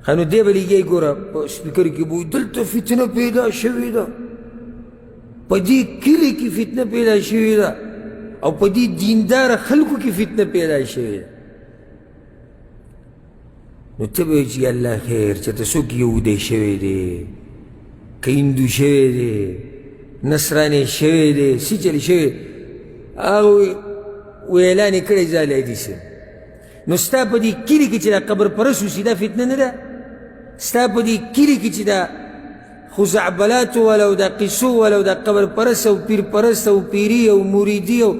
ښه نو دی به لګیایي ګوره په سپیکر کې به دلته فتنه پیدا شوې ده، په دې کلي کې فتنه پیدا شوې ده، او په دې دینداره خلکو کې فتنه پیدا شوې ده. نو ته به چې الله خیر چې ته څوک یهودی شوی دی، که هندو شوی دی، نصرانی شوی دی، څه چل شوی، هغه اعلان یې کړی ځالی دي څه. نو ستا په دې کلي کې چې دا قبر پرست اوسي دا فتنه نه ده؟ ستا په دې کلي کې چې دا خزعبلاتو والا او دا قصو والا او دا قبر پرست او پیر پرست او پیری او مریدي او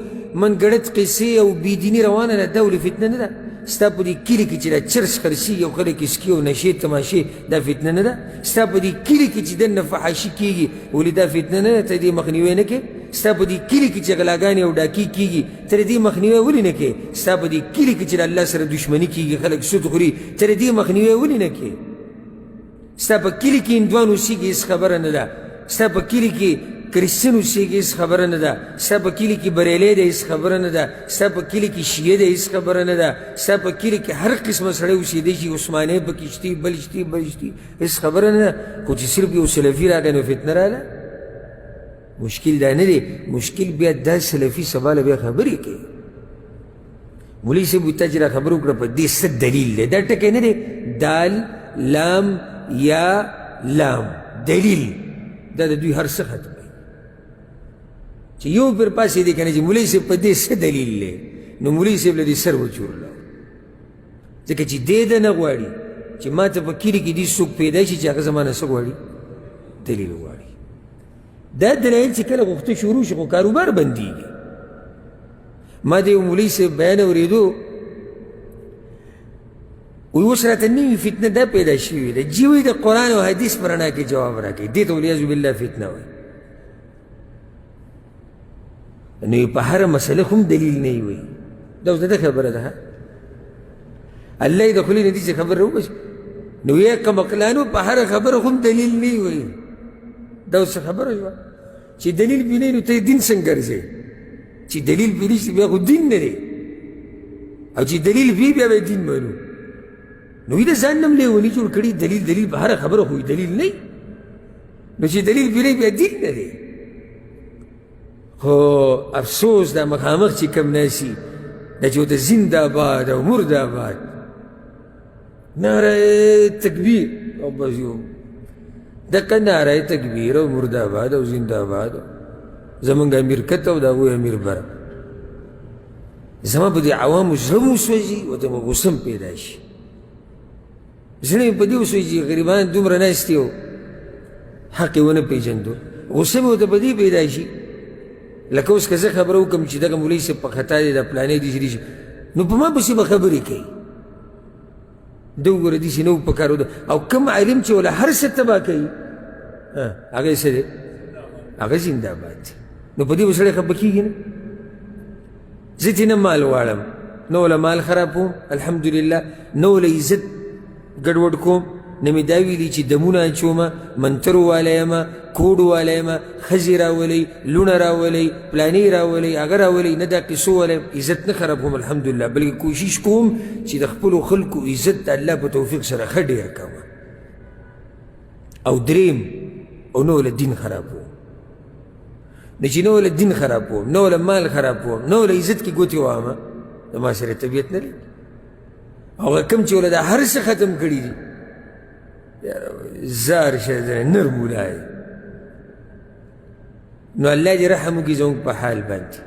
منګړت قصې او بېدیني روانه ده، دا ولې فتنه نه ده؟ ستا په دې کلي کې چې دا چرس خرڅېږي او خلک یې څکي او نشې تماشې، دا فتنه نه ده؟ ستا په دې کلي کې چې دننه فحاشي کېږي ولې دا فتنه نه ده؟ ته دې مخنیوی نه کوې؟ ستا په دې کلي کې چې غلاګانې او ډاکې کېږي تر دې مخنیوی ولې نه کوې؟ ستا په دې کلي کې چې د الله سره دښمني کېږي، خلک سود خوري، تر دې مخنیوی ولې نه کوې؟ ستا په کلي کې هندوان اوسېږي هېڅ خبره نه ده، ستا په کلي کې کرسچن اوسېږي هېڅ خبره نه ده، ستا په کلي کې بریلی دی هېڅ خبره نه ده، ستا په کلي کې شیعه دی هېڅ خبره نه ده، ستا په کلي کې هر قسمه سړی اوسېدی شي، عثماني پکې شتي، بل شتي، بل شتي، هېڅ خبره نه ده. خو چې صرف یو سلفي راغی نو فتنه راغله. مشکل دا نه دی، مشکل بیا دا سلفي سبا له بیا خبرې کوي. مولوي صاحب تا چې را خبره وکړه په دې څه دلیل دی؟ دا ټکی نه دی، دال لام یا لام دلیل، دا د دوی هر څه ختموي. چې یو پر پاسې دی که نه چې مولوي صاحب په دې څه دلیل دی، نو مولوي صاحب له دې سر وچورلو، ځکه چې دی ده نه غواړي چې ما ته په کلي کې دې څوک پیدا شي چې هغه زما نه څه غواړي، دلیل غواړي. دا دلایل چې کله غوښته شروع شي خو کاروبار بندېږي. ما د یو مولوي صاحب بیان اورېدو، وایي اوس راته نوې فتنه دا پیدا شوې ده، جي وایي د قرآن او حدیث په رڼا کې جواب راکوي، دې ته والعیاذ بالله فتنه وایي. نو په هره مسله هم دلیل نه وي، دا اوس د ده خبره ده، الله یې د خولې نه دي چې خبره وباسي. نو یې قمقلانو په هره خبره هم دلیل نه وي، دا اوس خبره شوه چې دلیل پرې نه نو ته دین څنګه ګرځې؟ چې دلیل پرې نشته بیا خو دین نه دی، او چې دلیل وي بیا به دین منو. نو د ځان نه هم لېوني جوړ کړي، دلیل دلیل په هره خبره خو دلیل نه، نو چې دلیل پرې نه بیا دین نه دی. خو افسوس دا مخامخ چې کوم ناسي دا چې ورته زنده باد او مرده باد نعره تکبیر او بس یو دقه نعره تکبیر او مرده آباد او زنده آباد، زمونږ امیر کته او د هغوی امیر بره. زما په دې عوامو زړه مو وسوځي، ورته به غوسه هم پیدا شي. زړه مې په دې وسوځي چې غریبان دومره ناست دي او حق یې ونه پېژندو، غوسه مې ورته په دې پیدا شي. لکه اوس که زه خبره وکړم چې دغه مولوي صاحب په خطا دی، دا پلانی دي چې دي، نو په ما پسې به خبرې کوي، ده وګوره داسې نه و په کار. او کوم عالم چې وله هر څه تباه کوي هغه یې څه دی؟ هغه زنده باد دی. نو په دې به سړی خفه کېږي نه. زه ترې نه مال غواړم، نه وله مال خرابوم الحمدلله، نه وله عزت ګډوډ کوم، نه مې دا ویلي چې دمونه اچومه، منتر والی یم، کوډ والی یم، ښځې راولئ، لوڼه راولئ، پلانې راولئ، هغه راولئ، نه دا قصو والی یم. عزت نه خرابوم الحمدلله، بلکې کوشش کوم چې د خپلو خلکو عزت د الله په توفیق سره ښه ډېر کوم. او دریم، او نه وله دین خرابوم، نو چې نه وله دین خرابوم، نه وله مال خرابوم، نه وله عزت کې ګوتې وهمه، د ما سره طبیعت نه لري. هغه کوم چې وله دا هر څه ختم کړي دي، زار شه دی نر مولا دی. نو الله دې رحم وکړي زموږ په حال باندې.